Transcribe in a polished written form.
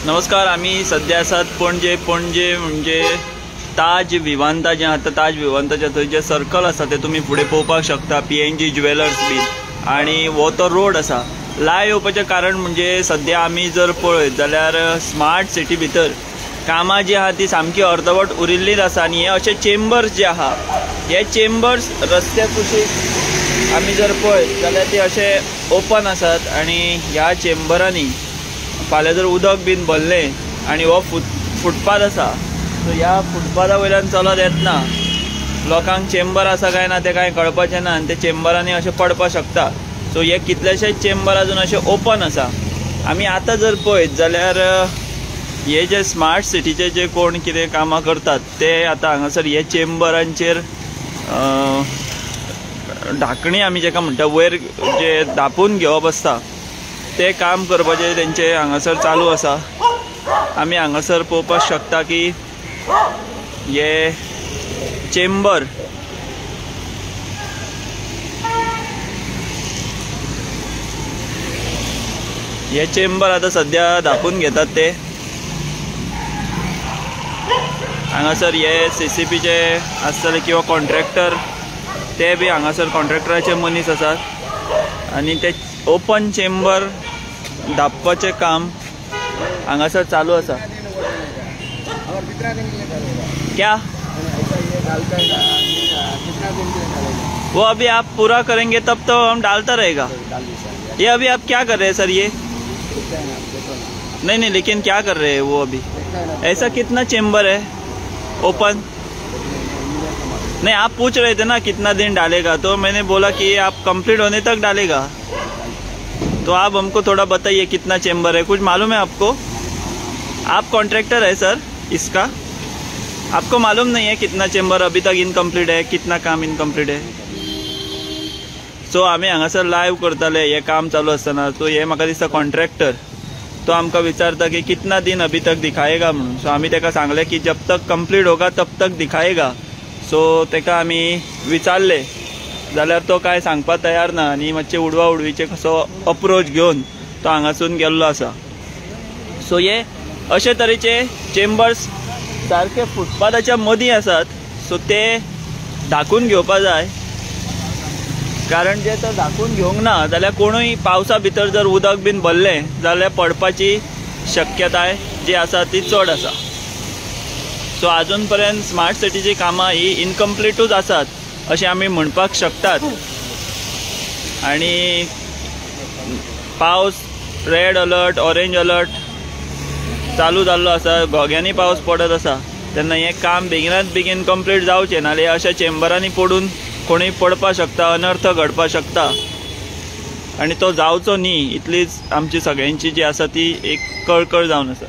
नमस्कार, आमी सध्या आसात पणजे. पणजे म्हणजे ताज विवांता जें आसा, ताज विवांताच्या थंय जें सर्कल आसा तें तुमी फुडें पळोवपाक शकता, PNG jewellers बीन. आनी हो तो रोड आसा. लायव्ह येवपाचें कारण म्हणजे सध्या आमी जर पळयत जाल्यार स्मार्ट सिटी भितर कामां जी आहा ती सामकी अर्दवट उरिल्लीच आसा. आनी हे अशे चेंबर्स जे आहा, हे चेंबर्स रस्त्या कुशीक आमी जर पळयत जाल्यार ते अशे ओपन आसात. आनी ह्या चेंबरांनी फाल्यां जर उदक बीन भरलें आनी हो फुटपाथ आसा, सो ह्या फुटपाथा वयल्यान चलत येतना लोकांक चेंबर आसा काय ना तें कांय कळपाचें ना आनी ते चेंबरांनी अशें पडपाक शकता. सो हे कितलेशेच चेंबर अजून अशे ओपन आसा. आमी आतां जर पळयत जाल्यार हे जे स्मार्ट सिटीचे जे कोण कितें कामां करतात ते आतां हांगासर हे चेंबरांचेर धाकणी आमी जेका म्हणटा वयर जे धापून घेवप आसता ते काम करपाचें तेंचें हांगासर चालू आसा. आमी हांगासर पळोवपाक शकता की हे चेंबर हे चेंबर आतां सद्या धापून घेतात ते. हांगासर हे CCPचे आसतले किंवा कॉन्ट्रॅक्टर, ते बी हांगासर कॉन्ट्रॅक्टराचे मनीस आसात. आनी ते ओपन चेंबर धापपाचें काम हांगासर चालू आसा. क्या वो अभी आप पूरा करेंगे तब तो हम डालता रहेगा. ये अभी आप क्या कर रहे हैं सर? ये नहीं नहीं, लेकिन क्या कर रहे हैं वो अभी? ऐसा कितना चेंबर है ओपन? नहीं, आप पूछ रहे थे ना कितना दिन डालेगा, तो मैंने बोला कि ये आप कंप्लीट होने तक डालेगा. तो आप हमको थोड़ा बताइए कितना चेंबर है, कुछ मालूम है आपको? आप कॉन्ट्रैक्टर है सर इसका, आपको मालूम नहीं है कितना चेंबर अभी तक इनकम्प्लीट है, कितना काम इनकम्प्लीट है? सो आमी हांगासर लायव्ह करताले हे काम चालू आसतना. सो हे म्हाका दिसता कॉन्ट्रॅक्टर, तो आमकां विचारता की कितना दिन अभी तक दिखाएगा म्हणून. सो आमी ताका सांगलें की जब तक कंप्लीट होगा तब तक दिखाएगा. सो ताका आमी विचारलें जाल्यार तो कांय सांगपाक तयार ना आनी मातशें उडवा उडवीचे कसो अप्रोच घेवन तो हांगासून गेल्लो आसा. सो हे अशे तरेचे चेंबर्स सारके फुटपाथाच्या मदीं आसात. सो ते धाकून घेवपा जाय, कारण जे तर धाकून घेवंक ना जाल्यार कोणूय पावसा भितर जर उदक बीन भरलें जाल्यार पडपाची शक्यताय जी आसा ती चड आसा. सो आजून पर्यंत स्मार्ट सिटीची कामां ही इनकम्प्लिटूच आसात अशें आमी म्हणपाक शकतात. आनी पावस रेड अलर्ट, ऑरेंज अलर्ट चालू जाल्लो आसा, घोग्यांनी पावस पडत आसा, तेन्ना हें काम बेगिनात बेगीन कंप्लीट जावचें, नाल्यार अशा चेंबरांनी पडून कोणूय पडपाक शकता, अनर्थ घडपाक शकता आनी तो जावचो न्ही इतलीच आमची सगळ्यांची जी आसा ती एक कळकळ जावन आसा.